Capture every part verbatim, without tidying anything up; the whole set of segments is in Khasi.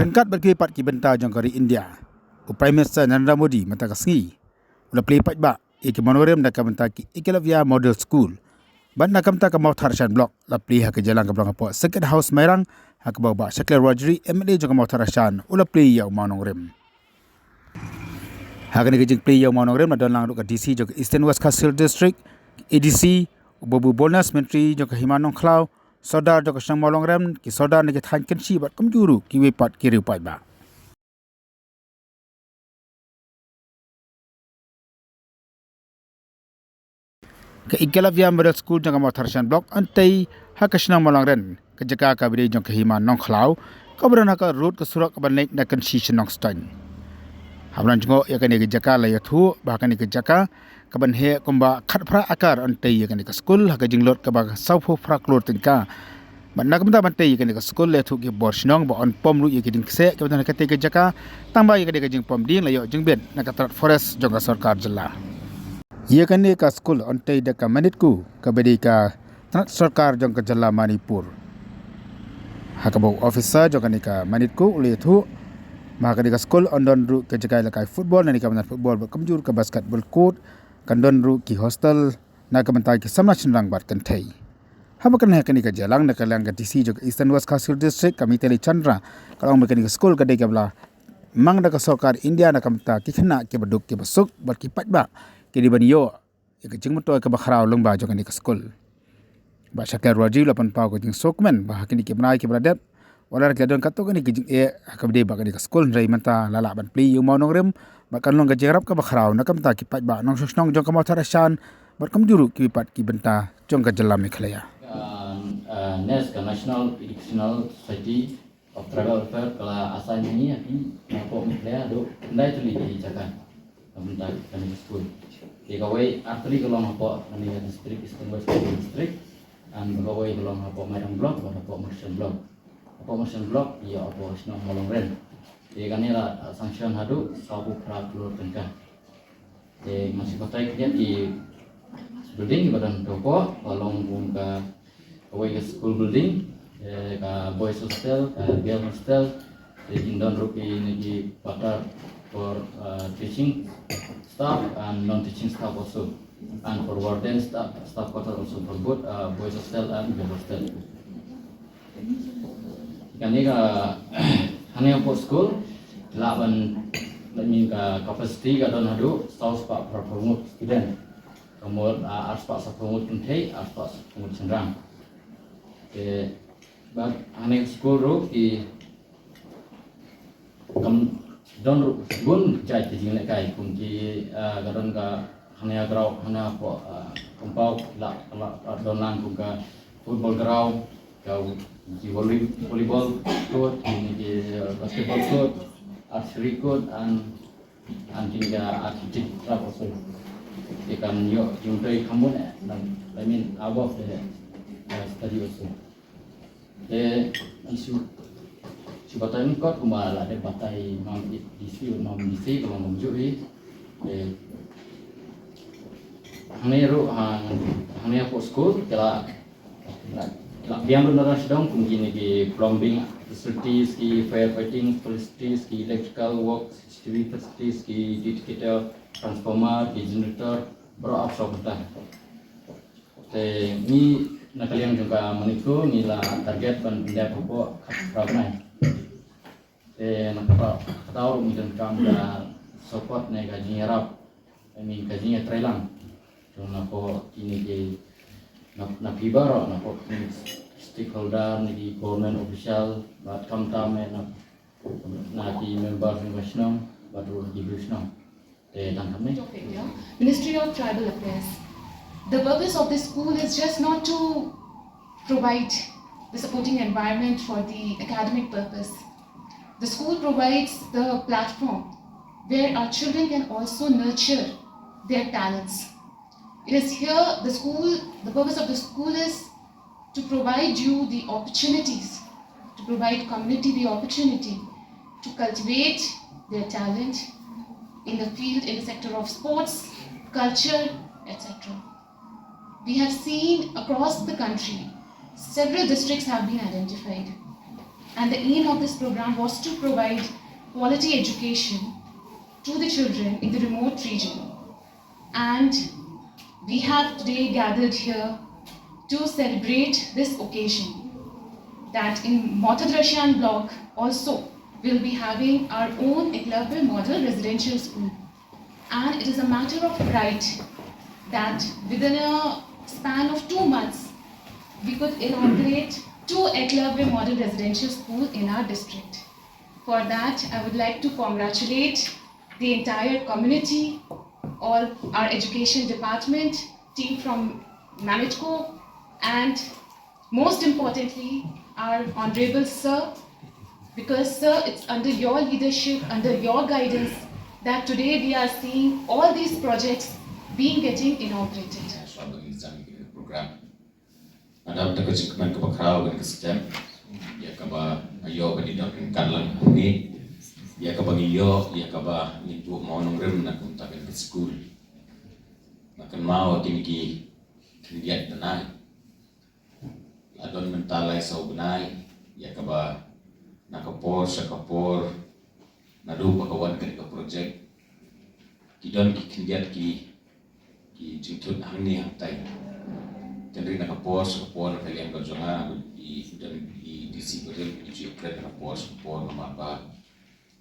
Ryngkat bad kiwei pat ki bynta jong ka ri India, u Prime Minister Narendra Modi mynta ka sngi u la plie paidbah ïa ki mawnongrim na ka bynta ki Eklavya Model School bad na ka bynta ka Mawthadraishan Block la plie ha ka jingïalang kaba long hapoh Circuit House Mairang, ha kaba u Bah Shakliar Warjri, M L A jong ka Mawthadraishan, u la plie ïa u mawnongrim. Ha kane ka jingplie ïa u mawnongrim la don lang ruh ka D C jong ka Eastern West Khasi Hills District, A D C, u Babu Bolnas, Myntri jong ka Hima Nongkhlaw, Sordar jong ka shnong Mawlongrem, ki Sordar na ki thaiñ Kynshi bad kumjuh ruh kiwei pat ki riew paidbah. Ka Eklavya Model School jong ka Mawthadraishan Block yn tei ha ka shnong Mawlongrem, ka jaka kaba dei jong ka Hima Nongkhlaw, kaba don ha ka rud ka surok kaba leit na Kynshi shnong Stain. Haba la jngoh ïa kane ka jaka la ïathuh ba ha kane ka jaka kaban heh kumba khatphra akar yn tei ïa kane ka skul ha ka jinglut kaba sawphew phra klur tyngka. Bad na ka bynta ban tei ïa kane ka skul la ïathuh ki bor shnong ba yn pom ruh ïa ki dieng kseh kiba don ha katei ka jaka, tangba ïa kane ka jingpom dieng la ïoh jingbit na ka tnat forest jong ka sorkar jylla. Ïa kane ka skul yn tei da ka MANEDCO kaba dei ka tnat sorkar jong ka jylla Manipur. Ha kaba u officer jong kane ka MANEDCO u la ïathuh ba ha kane ka skul yn don ruh ka jaka ïalehkai football, na ka bynta football bad kumjuh ruh ka basketball court, kan don ruh ki hostel na ka bynta ki samla shynrang bad kynthei. Haba kren ha kane ka jingïalang na ka liang ka D C jong ka Eastern West Khasi Hills District, ka Mitali Chandra, ka la ong ba kane ka skul ka dei kaba la mang da ka sorkar India na ka bynta ki khynnah kiba duk kiba suk bad ki paidbah ki dei ban ïoh ïa ka jingmyntoi kaba khraw lyngba jong kane ka skul. Bah Shakliar Warjri u la pynpaw ka jingsngewkmen ba ha kine ki bnai kiba la dep, wat la ki la don katto katne ki jingeh ha kaba dei bad kane ka skul, hynrei mynta la lah ban plie ïa u mawnongrim bad kan long ka jingïarap kaba khraw na ka bynta ki paidbah nongshong shnong jong ka Mawthadraishan bad kumjuh ruh kiwei pat ki bynta jong ka jylla Meghalaya. Ka, uh, NESS, ka National Educational Society of Tribal Welfare, ka la assign ïa ngi, ïa ngi hapoh Meghalaya haduh khyndai tylli ki jaka na ka bynta kane ka skul. Te kawei, ar tylli ka long hapoh kane ka district, Eastern West Khasi Hills District, and kawei ka long hapoh Mairang Block bad hapoh Mawthadraishan Block. Hapoh Mawthadraishan Block ïoh hapoh shnong Mawlongrem. Te kane la, uh, sanction haduh sawphew phra klur tyngka. Te nga shu batai khyndiat ki building kiba don hapoh, ba long kum ka, kawei ka school building, eh, ka boys hostel, ka girl hostel. Te kin don ruh kine ki quarter for, uh, teaching staff and non-teaching staff also, and for warden staff, staff quarter also for both, uh, boys hostel and girl hostel. Kane ka, hangne hapoh skul, lah ban, lah ban, ka capacity ka don haduh saw spah phra phew ngut student. Ka mut, ah, ar spah saw phew ngut kynthei, ar spah saw phew ngut shynrang. Te, bad hangne ka skul ruh ki kam don ruh bun jait ki jinglehkai, kum ki, ah, ka don ka hangne ha ground, hangne hapoh, ah, compound, lah, lah, lah don lang kum ka football ground, ka ki volley-, volleyball court, ki, ki, ah, basketball court, archery court, and, and kine ka athletic club also. Te kan ïoh jingmyntoi kham bun, eh, dan, I mean, above the, uh, study also. Te, ngan shu, shu batai lyngkot kumba la dep batai Mam D C, Mam D C, ka long kumjuh hi. Te, hangne ruh, ha, hangne hapoh skul, ki la, la, la biang ruh na ka sdang kum kine ki plumbing facilities, ki fire fighting facilities, ki electrical works, C C T V facilities, ki dedicated transformer, ki generator, baroh ar saw kynta. Te ngi na ka liang jong ka MANEDCO ngi la target ban pyndep hapoh khatphra bnai. Te na kata, kata ruh ngi donkam ka support ne ka jingïarap, I mean ka jingïatreilang jong napoh kine ki, na, na phi baroh, napoh kine stakeholder ne ki government official, bad khamtam eh na, na ki member jong ka shnong bad ruh ki briew shnong. Te dang kane. Of India, Ministry of Tribal Affairs. The purpose of this school is just not to provide the supporting environment for the academic purpose. The school provides the platform where our children can also nurture their talents. It is here the school, the purpose of the school is to provide you the opportunities, to provide community the opportunity to cultivate their talent in the field, in the sector of sports, culture, et cetera. We have seen across the country, several districts have been identified. And the aim of this program was to provide quality education to the children in the remote region. And we have today gathered here to celebrate this occasion, that in Mawthadraishan block also will be having our own Eklavya Model Residential School. And it is a matter of pride that within a span of two months, we could inaugurate two Eklavya Model Residential School in our district. For that, I would like to congratulate the entire community, all our education department, team from Mamitco, and most importantly, our honorable sir, because sir, it's under your leadership, under your guidance, that today we are seeing all these projects being getting inaugurated. Program. Nga dap da ka jingkmen kaba khraw kane ka step ïa kaba nga ïoh ban ïa dap ryngkat lang hangne, ïa kaba ngi ïoh, ïa kaba ngin buh mawnongrim na ka bynta kane ka skul. Nga kynmaw ïa kine ki khyndiat bnai, la don mynta lai saw bnai ïa kaba na ka por sha ka por, naduh ba ka wan kane ka project, ki don ki khyndiat ki ki jingthut hangne hangtai. Hynrei na ka por sha ka por, na ka liang ka jong nga, i don i D C barim, i ju kren na ka por sha ka por namar ba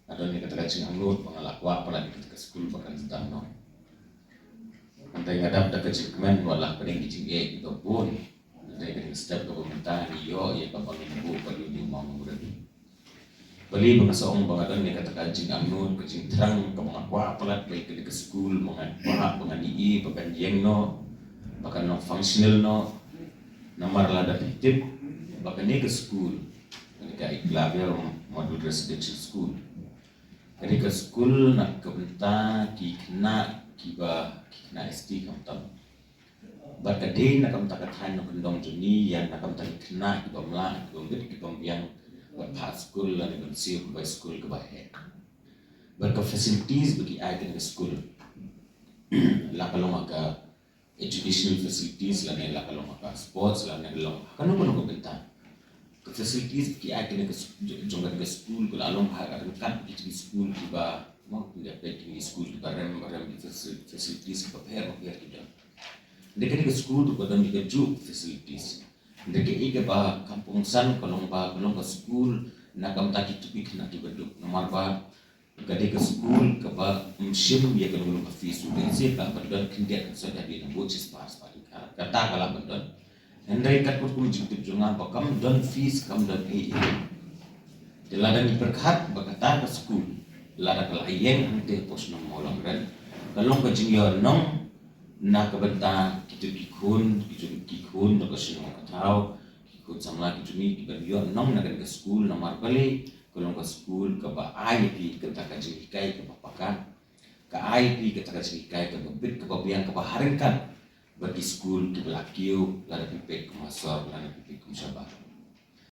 nga don ïa kata ka jingangnud ba nga la kwah palat ïa kata ka skul ba kan sdang noh. Hynrei nga dap da ka jingkmen, wat la pdeng ki jingeh kiba bun, hynrei kane ka step kaba mynta ngi ïoh ïa kaba ngin buh ba dei u mawnongrim. Balei ba nga sa ong ba nga don ïa kata ka jingangnud, ka jingthrang kaba nga kwah palat ba ïa kane ka skul, ba nga kwah, ba ngan ïohi ba kan ïeng noh, ba kan long functional noh. Namar lada phi tip ba kane ka skul, kane ka Eklavya Model Residential School, kane ka skul na ka bynta ki khynnah kiba, ki khynnah S T khamtam. Bad ka dei na ka bynta ka thaiñ nongkyndong jong ngi, ïa na ka bynta ki khynnah kiba mlah, kiba ngeit, kiba biang ban phah skul lane ban siew kawei skul kaba heh. Bad ka facilities ba ki ai kane ka skul, la ka long ka educational facilities lane la ka long ka sports lane ka long kano kano ka bynta, ka facilities ba ki ai kane ka s-, jong kane ka skul ka la long ha ryngkat ki jong ki skul kiba, mo, ki da peit ki skul kiba rem, rem ki faci-, facilities kiba pher bapher ki don. Hynrei kane ka skul ruh ka don ïa kajuh facilities. Hynrei kaei kaba kam pynsan ka long ba ka long ka skul na ka bynta kito ki khynnah kiba duk, namar ba ka dei ka skul kaba ym shim ïa ka long ka fees ruh, te shisha ka ban don khyndiat kan sot ïa dei na buh shispah, spah tyngka, kata ka lah ban don. Hynrei katkum ka jingtip jong nga ba kam don fees, kam don ei ei. Te lada ngi pyrkhat ba kata ka skul lada ka la ïeng hangtei hapoh shnong Mawlangren, ka long ka jingïohnong na ka bynta kito ki khun, ki jong, ki khun na ka shnong ka thaw, ki khun samla ki jong ngi, ki ban ïohnong na kane ka skul namar balei, ka long ka skul kaba ai ïa phi kata ka jinghikai kaba paka, ka ai ïa phi kata ka jinghikai kaba bit, kaba biang, kaba ha ryngkat bad ki skul kiba la kiew, lada phi peit kum ha sor, lada phi peit kum shabar.